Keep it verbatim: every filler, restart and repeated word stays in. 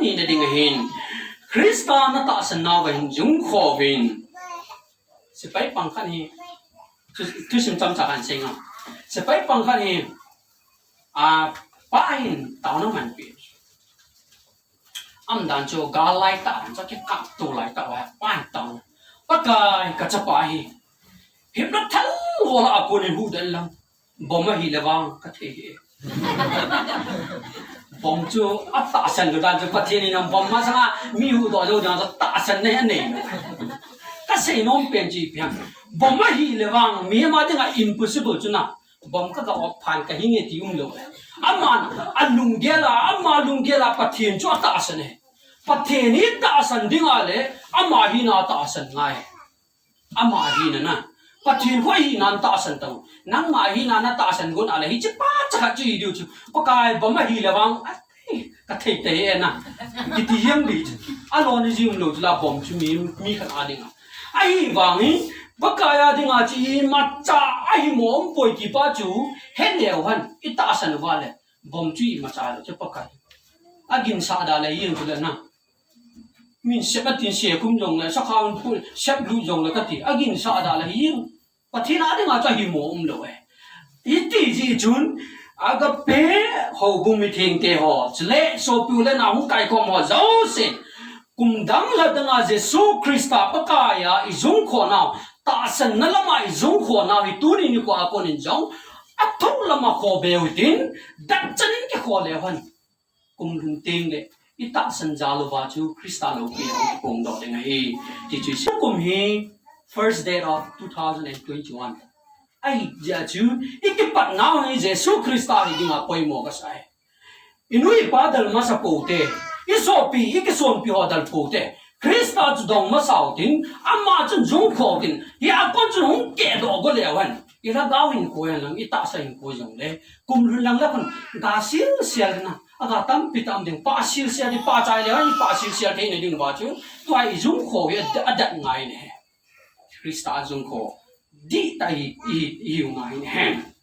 Nina ding ahin, Christa natahsan nauva hin jungkhovin. Sepai pang khat hi, thu, thusim chomcha kahin seinga. Sepai pang khat hi, a, pa hin taona amanpeh. Aumdan chu gal laitah, chu kikapto laitah uva, pa hin taona. Pakai, kachapa hi himna thal ho lah a konin huhdoh inlang. Bomb ahile vang kathei e. Bomb chu atahsan lou dan chu Pathen in bomb masanga mi huhdoh lou dan chu tahsan nei anei. Kasei nom pen chu ipi ham. Bomb ahile vang mihem a dinga impossible chu na. Bomb kaga off phat kahinge ti umlou. Aman alunggel a, ama lunggel a Pathen chu atahsan e. Pathen hi tahsan ding ahile ama hina tahsan ngai. Ama hina na. Pathen khu ahina natahsan tau. Nangma hina natahsan gon ahile hichepa chakhat chu hidiu chu. Pakai, bomb ahile vang, kathei tei e na, kiti jeng ding chu. Alona jing lou chu la bomb chu mi, mi khat a dinga. Ahivangin, Pakai a dinga chu imacha ahimo umpoi tipa chu heleu hen, itahsan uva le. Bomb chu imacha lou chu Pakai. Aginsah da le jeng chu le na. Min sep atin, sekhum jongle, sakhao pu, seplut jongle kati. Aginsah da le jeng. Pathen a dinga chu ahimo umlou e. Iti jeh chun, Agape houbung mithengte ho, chule sopi u le nao hung kaikhom ho jouse, kum dang lha danga Jesu Christa Pakai a ijungkho nau, tahsanna lama ijungkho nau hi tuni nikho a konin jong, athou lama kho beu hitin, datchan in kikho leu hen. Kum lhun tengle, itahsan jal uva chu Christa loupi a hung kipongdoh ding ahi. Ti chu isi kum hi first date of two thousand and twenty-one. Ahijeh a chu, ikipat nau hi Jesu Christa hi dinga poimo kasah e. Inu ipa dal masa pou te, isopi, ikisonpi ho dal pou te, Christa chu dong masa utin, ama chun jungkho utin, hia kon chun hung kehdoh go leu hen. Ilhagao hinkho hen lang, itahsa hinkho jongle, kum lhun lang le khun, ga silsel na, aga tampi tam ding, pah silsel ding, pah chai leu hen, pah silsel theina ding uva chu, tua ijungkho hi adat, adat ngai ne. Christa jungkho dihtah hi, hi, hiu ngai ne.